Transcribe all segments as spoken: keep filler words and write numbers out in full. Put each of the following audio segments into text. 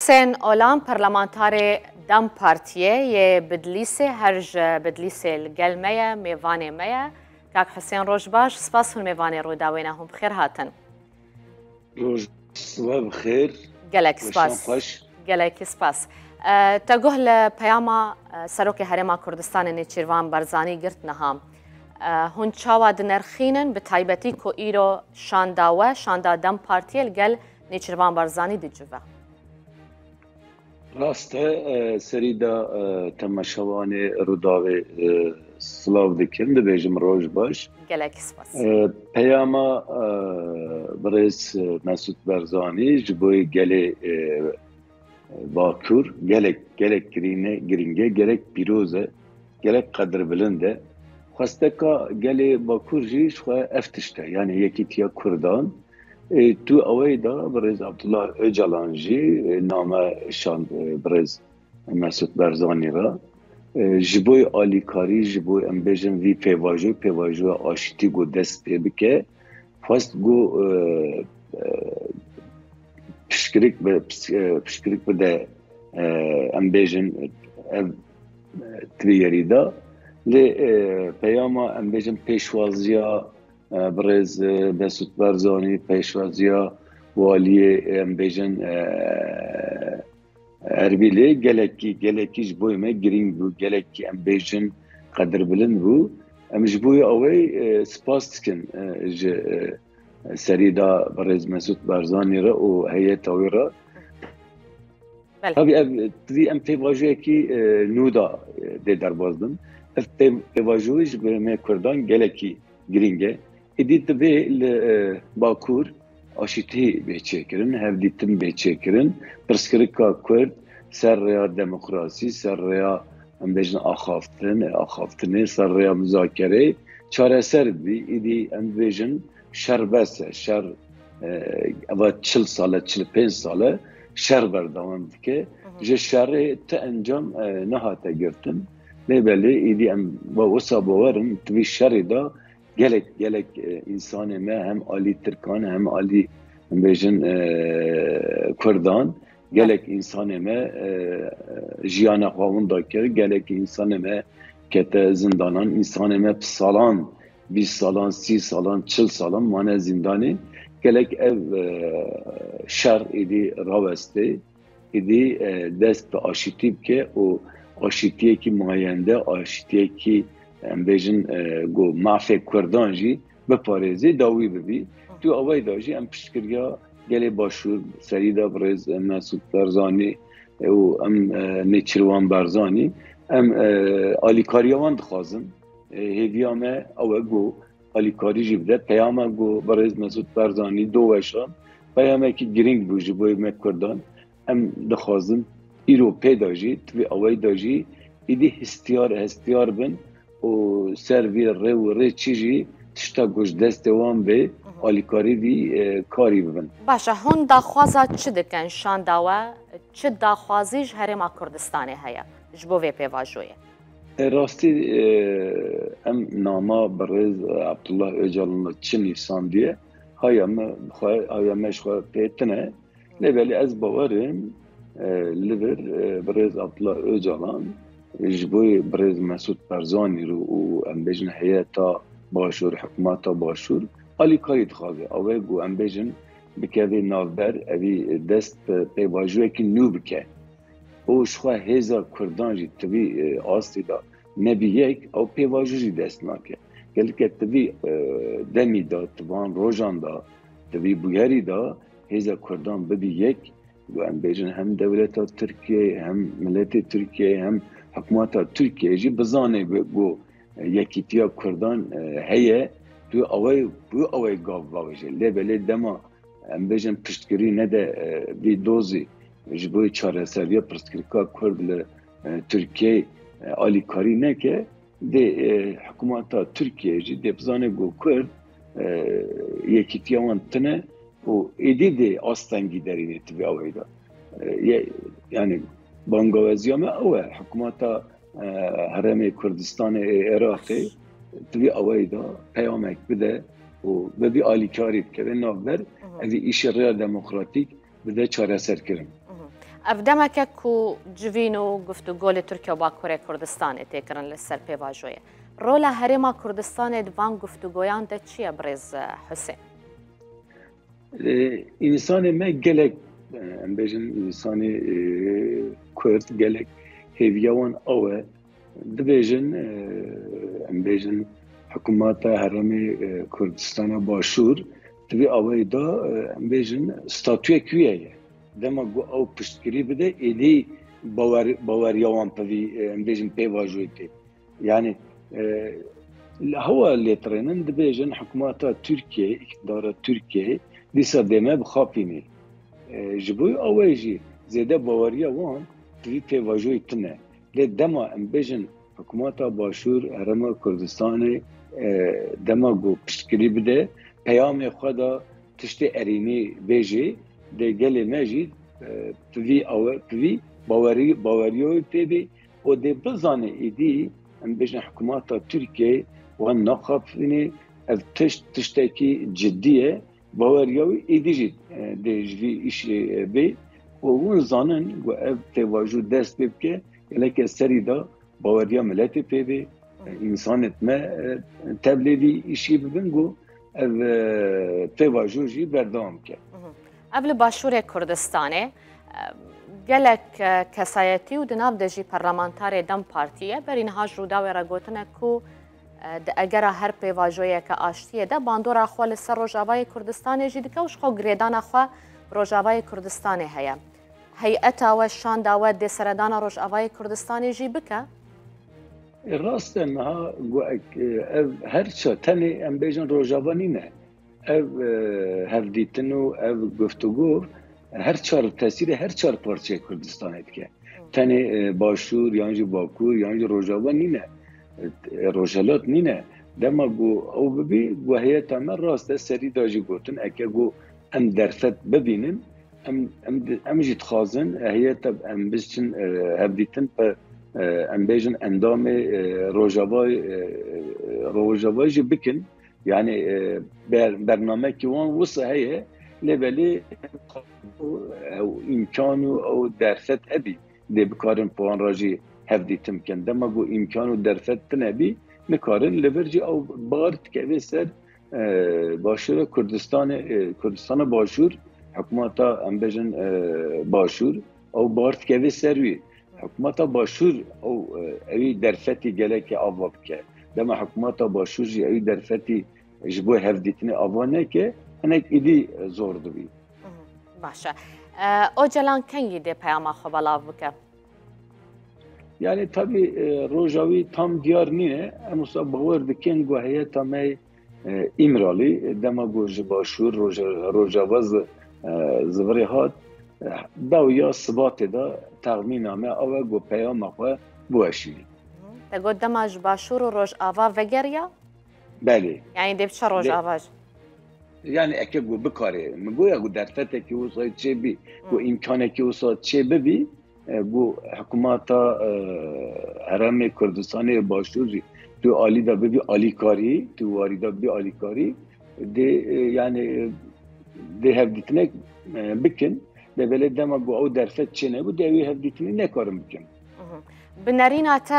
Husên Olan, parlamentarê DEM Partiyê yê Bidlîsê, her ji Bidlîsê li gel me ye, mêvanê me ye. Kak Husên, roj baş, spas hûn mêvanê Rûdawê ne, hûn bi xêr hatin. Roj siwe bi xêr. Gelek Weşan spas. Xweş. Gelekî spas. E, te guh li peyama, e, Serokê Herêma Kurdistanê Nêçîrvan Barzanî girt niha. E, hûn çawa dinerxînin, bi taybetî ku îro şanda we, şanda DEM Partiyê li gel Nêçîrvan Barzanî dicive? Rast e, e, serî de, e, temaşevanê Rûdawê, e, silav dikim, dibêjim roj baş. Gelekî spas. E, peyama, e, birêz, e, Mesûd Barzanî ji bo gelê, e, Bakur gelek, gelek girîne, girîng e, gelek pîroz e, gelek qedirbilind e. Xwesteka gelê Bakur jî ji xwe ev tişt e, yani yekîtiya Kurdan. E, tu awayî da birêz Abdullah Ocalan jî, e, name şand, e, birêz Mesûd Barzanî re. E, ji bo alîkarî, ji bo em bêjin vî pêvajoyê, pêvajoya aşîtî ku dest pê bike, xwest ku, e, e, piştgirêk bi, pis-, e, piştgirêk bide, e, em bêjin ev, e, tivî yerî de. Lê, e, peyama em bêjin pêşwaziya, e, birêz, e, Mesûd Barzanî, pêşwaziya waliyê, em bêjin, e, Erbîlê gelekî, gelekî ji bo me girîng bû, gelekî em bêjin qedirbilind bû. Em ji bo awê, e, spas dikin, e, ji, e, serî de birêz Mesûd Barzanî re û heyeta wê re. Belê. Tabii ev, tivî em pêvajoyekî, e, nû da, e, dê derbas bin. Ev pê-, pêvajoyê ji bo me Kurdan gelekî girîng e. Êdî divê li, e, Bakur aşîtî bê çêkirin, hevdîtin bê çêkirin, pirsgirêka Kurd ser rêya demokrasî, ser rêya, em bêjin, axaftin, axaftinê, ser rêya muzakereyê çareser bibî. Êdî em dibêjin şer bes e, şer, e, eva çil sal e, çil pênc sal e şer berdewam dike. Ji şerê ti encam, e, nehate girtin. Lê belê êdî em ba wisa bawer in, di vî şerê de gelek, gelek, e, însanê me hem alî Tirkan hem alî, em bêjin, e, Kurdan, gelek însanê me, e, jiyana xwe winda kir, gelek însanê me kete zindanan, însanê me bi salan, bîst salan, sî salan, çil salan mane zîndanê. Gelek ev, e, şer êdî rawestê. Êdî, e, dest bi aşîtî bike û aşîtiyekî mayende, aşîtiyekî, em bêjin, e, ku mafê Kurdan jî biparêzê, dawî bibî. Tu awayî da jî em piştgiriya gelê Başûr, serî de birêz Mesûd Barzanî û em, e, Nêçîrvan Barzanî, em, e, alîkariya wan dixwazin. E, hêviya me ew e ku alîkarî jî bide. Peyama ku birêz Mesûd Barzanî do weşan, peyamekî girîng bû ji bo me Kurdan. Em dixwazin îro pê de jî, di vî awayî de jî êdî hestiyar, hestiyar bin û ser vî rê û rê çi jî tişta ku ji destê wan bê, alîkarî vî, e, karî bibin. Baş e, hûn daxwaza çi dikin şanda we? Çi daxwazî ji Herêma Kurdistanê heye ji bo vê pêvajoyê? E, rastî, e, em nama birêz, e, Abdullah Ocalan çi nîsandiye, haya me xwe, haya me ji xwe pê tune. Lê belê ez bawer im, e, li vir, e, birêz Abdullah Ocalan, e, ji bo birêz Mesûd Barzanî re û em bêjin heyeta Başûr, hikûmeta Başûr alîkarî dixwaze. Ew e ku em bêjin bikeve navber, evî dest bi pêvajoyekî nû bike. Û ji xwe hêza Kurdan jî di vî, e, astê de nebî yek, ew pêvajo jî dest nake. Gelek e di vî, e, demî de, di van rojan de, di vî bûyerî de hêza Kurdan bibî yek, û em bêjin hem dewleta Tirkiyeyê, hem miletê Tirkiyeyê, hem hikûmeta Tirkiyeyê jî bizane ku, ku yekîtiya Kurdan, e, heye, tu awayî, tu awayî gav bavêje. Lê belê dema em bêjin piştgirî nede, e, vî dozî ji bo çareseriya pirsgirêka Kurd li, e, Tirkiyeyê, e, alîkarî neke, dê, e, hikûmeta Tirkiyeyê jî dê bizane ku Kurd, e, yekîtiya wan tune û êdî dê astengî derîne di vî awayî de. E, ye-, yani bangawaziya me ew e, hikûmeta, e, Herêmê Kurdistanê ê Iraqê di vî awayî de peyamek bide û bi vî alîkarî bikeve navber, evî îşê rêya demokratîk bide çareserkirin. Ev demeke ku civîn û guftûgo li Tirkiye û Bakurê Kurdistanê tê kirin li ser pêvajoyê. Rola Herêma Kurdistanê di van guftûgoyan de çi ye, birêz Husên? Ê, Însanê me gelek, e, em bêjin, însanê, e, Kurd gelek hêviya wan ew e. Dibêjin, e, em bêjin, hikûmeta Herêmê, e, Kurdistana Başûr di vî awayî de, e, em bêjin, statuyek wî heye. Dema ku ew piştgirî bide, êdî bawer-, baweriya wan bi vî, e, em bêjin, pêvajoyê tê. Yani, e, li hewa lêtirênin dibêjin hikûmeta Tirkiyeyê, îktidara Tirkiyeyê dîsa dê me bixapînê. E, ji bo ew jî zêde baweriya wan di vî pêvajoyê tune. Lê dema em bêjin hikûmeta Başûr Herêma Kurdistanê, e, dema ku piştgirî bide, peyamê xwe da tiştê erênî bêjê, dê gelê me jî, e, bi vî awe-, bi vî bawerî-, baweriya wê pê bê û dê bizane êdî, em bêjin hikûmeta Tirkiyeyê wan naxapînê, ev tişt tiştekî cidî ye, baweriya wî êdî jî, e, dê ji vî îşê, e, bê û hûn zanin ku ev pêvajo dest pê bike, geleke serî de baweriya miletê pê bê, e, însanêt me, e, tevlê vî îşî bibin ku ev, e, pêvajo jî berdewam bike. Ev li Başûrê Kurdistanê, e, gelek, e, kesayetî û di nav de jî parlamentarê DEM Partiyê berî niha ji Rûdawê re gotine ku, e, di egera her pêvajoyeke aştiyê de bandora xwe li ser Rojavayê Kurdistanê jî dike û ji xwe girêdana xwe bi Rojavayê Kurdistanê heye. Heyeta we, şanda we dê seredana Rojavayê Kurdistanê jî bike? E, rast e, niha gu-, ek-, e, ev her ça tenê em bêjin Rojava nîne. Ev, e, hevdîtin û ev guftûgo her çar tesîrê her çar parçeyê Kurdistanê dike. Tenê, e, Başûr, yan jî Bakur, yan jî Rojava nîne. E, Rojhelat nîne. Dema ku ew bibî, ku heyeta me rast e, serî da jî gotin, eke ku em derfet bibînin, em, em, di-, em jî dixwazin, e, heyeta em biçin, e, hevdîtin pe, e, em bêjin endamê, e, Rojava, e, Rojava jî bikin. Yani, e, ber-, bernamekî wan wisa heye, lê belê ew îmkan û ew derfet hebî, dê bikarin bi wan re jî hevdîtin bikin. Dema ku îmkan û derfet tune bî, nikarin, li vir jî ew bar dikeve ser, e, Başûra Kurdistanê, e, Kurdistana Başûr, hikûmeta, em bêjin, e, Başûr, ew bar dikeve ser wî. Hikûmeta Başûr ew, e, ewî derfetî gelekê ava bike. Dema hikûmeta Başûr jî ewî derfetî ji bo hevdîtinê ava neke, hinek êdî zor dibî. Baş e. E, Ocalan kengî dê peyama xwe belav bike? Yani tabî, e, roja wî tam diyar nîne. Em wisa bawer dikin ku heyeta me, e, Îmralî, e, dema ku ji Başûr Roja-, Rojava zi-, e, zivirê hat, e, dawiya Sibatê de texmîna me ew e ku peyama xwe biweşînî. Te got dema ji Başûr û Rojava vegeriya? Belê. Yani dê biçe Rojava jî? Yani eke ku bikarê, min goya ku derfetekî wisa çê bî, ku îmkanekî wisa çê bibî, e, ku hikûmeta, e, Herêmê Kurdistanê Başûr jî tu alî de bibî alîkarî, tu warî de bibî alîkarî, dê, e, yani, e, dê hevdîtinek, e, bikin. Lê belê dema ku ew derfet çênebû, dê ew ê hevdîtinî nekarin bikin. Bi nerîna te,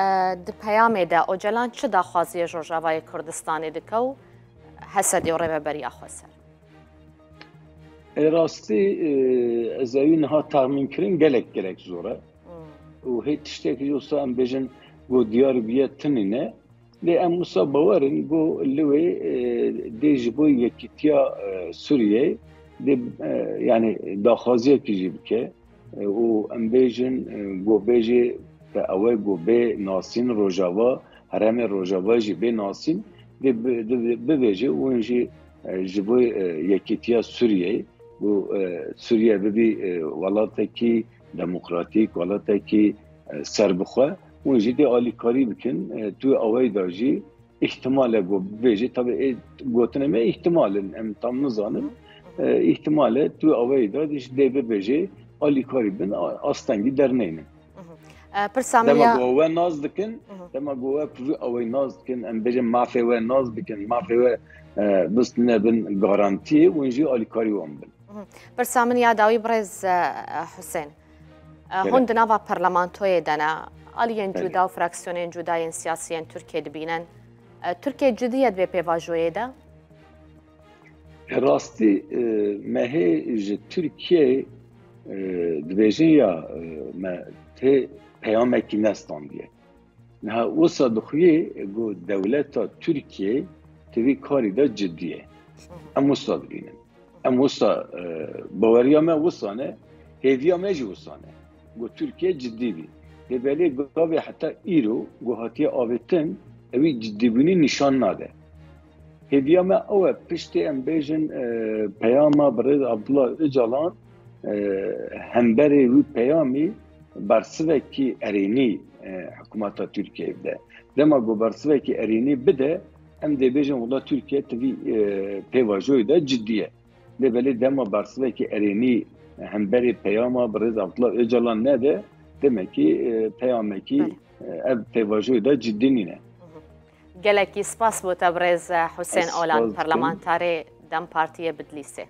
e, di peyamê de Ocalan çi daxwaziyê ji Rojavayê Kurdistanê dike û Hesedê û rêveberiya xweser? E, rastî, e, ez ewî niha texmîn kirin gelek gelek zor e. Û hê tiştekî wisa em bêjin ku diyar bûye tinî ne. Lê em wisa bawer in ku li wê, e, dê ji bo yekîtiya, e, Sûriyeyê dê, e, yani daxwaziyekî jî bike. E, û em bêjin, e, ku bêjê te ew e ku bê nasîn Rojava, herêmê Rojava jî bê nasîn, dê bi-, dê bi-, bibêje û hûn jî, e, ji bo, e, yekîtiya Sûriyeyê û, e, Sûriye bibî, e, welatekî demokratîk, welatekî, e, serbixwe, hûn jî dê alîkarî bikin. E, tu awayî da jî îhtimal e ku bibêje, tabi ê gotinê me îhtimal in, em tam nizanin. E, îhtimal e tu awayî da jî dê bibêje alîkarî bin, a-, astengî derneynin. E, pirsa min Dema ya ku we nas dikin, dema ku we pivî awayî nas dikin, em bêjin mafê we nas bikin, mafê we, e, bistine bin garantiyê, hûn jî alîkarî wan bin. Pirsa min ya dawî birêz, e, Husên. E, hûn di nava parlamentoyê de ne, aliyên cuda û fraksiyonên cuda yên siyasî yên Tirkiyê dibînin. E, Tirkiye cidî ye di vê pêvajoyê de? Rastî, e, me hê ji Tirkiyeyê, e, dibêjin ya, e, me tê peyamekî nestandiye. Niha wisa dixuyê ku dewleta Tirkiyeyê di vî karî de cidî ye. Em wisa dibînin. Em wisa, e, baweriya me wisa ne, hêviya me jî wisa ne. Ku Tirkiye cidî bî. Lê belê gavê heta îro ku hatiye avêtin, ewî cidîbûnî nîşan nade. Hêviya me ew e, piştî em bêjin, e, peyama birêz Abdullah Ocalan, e, hemberê wî peyamî bersivekî erênî, e, hikûmeta Tirkiyeyê bide. Dema ku bersivekî erênî bide, em dê bêjin wela Tirkiye di vî, e, pêvajoyê de cidî ye. Lê belê dema bersivekî erênî hemberê peyama birêz Abdullah Ocalan nede, demekî, e, peyamekî, e, ev pêvajoyê de cidî nîne. Gelekî spas bo te birêz Husên Olan, parlamentarê DEM Partiyê Bidlîsê.